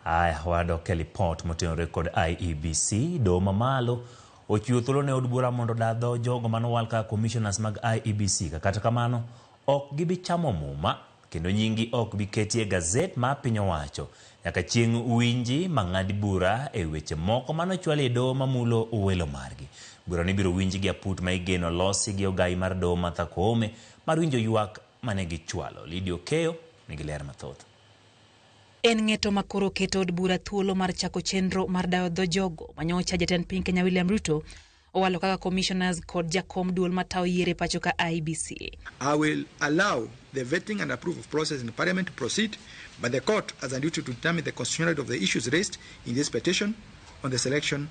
Aya, wadok e lipot motenore kod IEBC. Doho mamalo ochiwo thuolo ne od bura mondo oda dho jogo manowal kaka commissioners mag IEBC. Ka kata kamano, ok gibi chamo muma kendo nyinggi ok bi keti e gazet ma piny owacho nyaka chieng' winji ma ng'ad bura e weche moko manochwali e doho mamulo welo margi. Burano ibiro winji gi aput ma igeno losi gi ogai mar doho Martha Koome mar winjo ywak mane gichwalo. Lydia Okeyo nigi ler mathoth. En ng'eto ma koro keto od bura thuolo mar chako chenro mar dayo dho jogo manyocha jatend piny Kenya William Ruto owalo kaka commissioners kod jakom duol matayo yiero e pacho ka IEBC. I will allow the vetting and approval process in Parliament to proceed, but the court has a duty to determine the constitutionality of the issues raised in this petition on the selection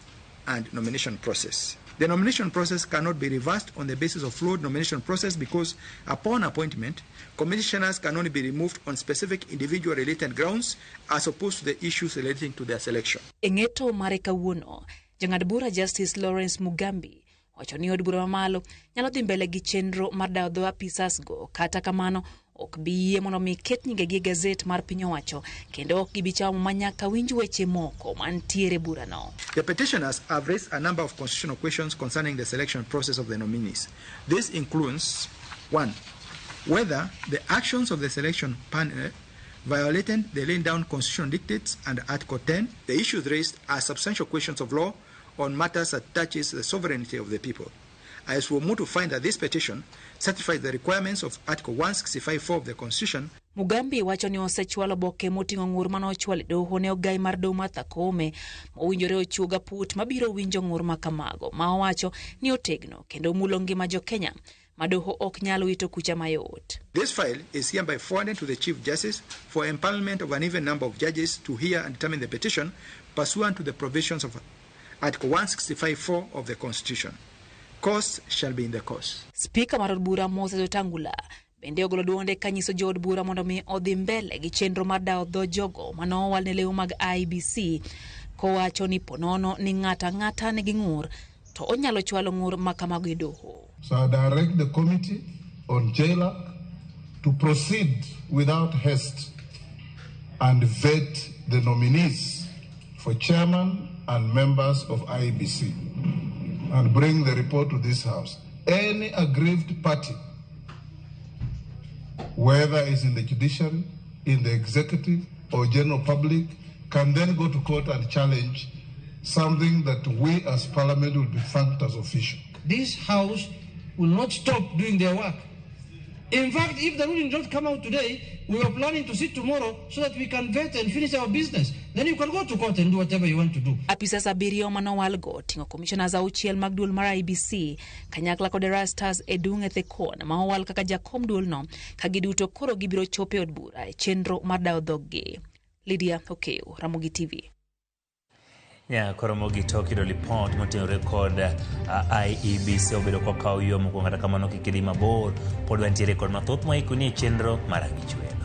and nomination process. The nomination process cannot be reversed on the basis of flawed nomination process because upon appointment, commissioners can only be removed on specific individual related grounds as opposed to the issues relating to their selection. E ng'eto mare kawuono, jang'ad bura Justice Lawrence Mugambi wacho ni od bura mamalo nyalo dhi mbele gi chenro mar dayo dho apisas go, kata kamano ok bi yie mondo mi ket nyingegi e gazet mar piny owacho kendo ok gibi chamo ma nyaka winj weche moko mantiere burano. The petitioners have raised a number of constitutional questions concerning the selection process of the nominees. This includes 1. Whether the actions of the selection panel violated the laid down constitutional dictates under Article 10. The issues raised are substantial questions of law on matters that touches the sovereignty of the people. As we move to find that this petition satisfies the requirements of Article 165.4 of the Constitution. Mugambi wacho ni osechwalo oboke moting'o ng'ur mane ochwal e doho ne ogai mar doho Martha Koome mowinjore ochuog aput mabiro winjo ng'ur ma kamago ma owacho ni otegno kendo mulo ngima jo Kenya ma doho ok nyal wito kucha mayot. This file is hereby forwarded to the Chief Justice for empanelment of an even number of judges to hear and determine the petition pursuant to the provisions of Article 165.4 of the Constitution. Costs shall be in the course. Spika mar od bura Moses Wetangula bende ogolo duonde kanyiso jood bura mondo mi odhi mbele gi chenro mar dawo dho jogo mane owal ne lewu mag IEBC kowacho ni ponono ni ng'ato ang'ata nigi ng'ur to onyalo chwalo ng'ur ma kamago e doho. So I direct the committee on JLAC to proceed without haste and vet the nominees for chairman and members of IEBC and bring the report to this house. Any aggrieved party, whether it's in the judiciary, in the executive, or general public, can then go to court and challenge something that we as parliament will be thanked as official. This house will not stop doing their work. In fact, if the ruling does not come out today, we are planning to sit tomorrow so that we can vet and finish our business. Then you can go to court and do whatever you want to do. Apisas abiriyo manowalgo oting'o commissioners auchiel mag duol mar IEBC kanyakla kod Erastus Edung' Ethekon ma owal kaka jakom duolno ka giduto koro gibiro chopo e od bura e chenro mar dawo dhoggi. Lydia Okeyo, Ramogi TV. Ya, koro mogi tok yudo lipot motenore kod IEBC obedo kokawo yo mokwongo kata kamano kik idhi mabor pod wantiere kod mathoth moikoni e chenro mar Ang'i Chwere.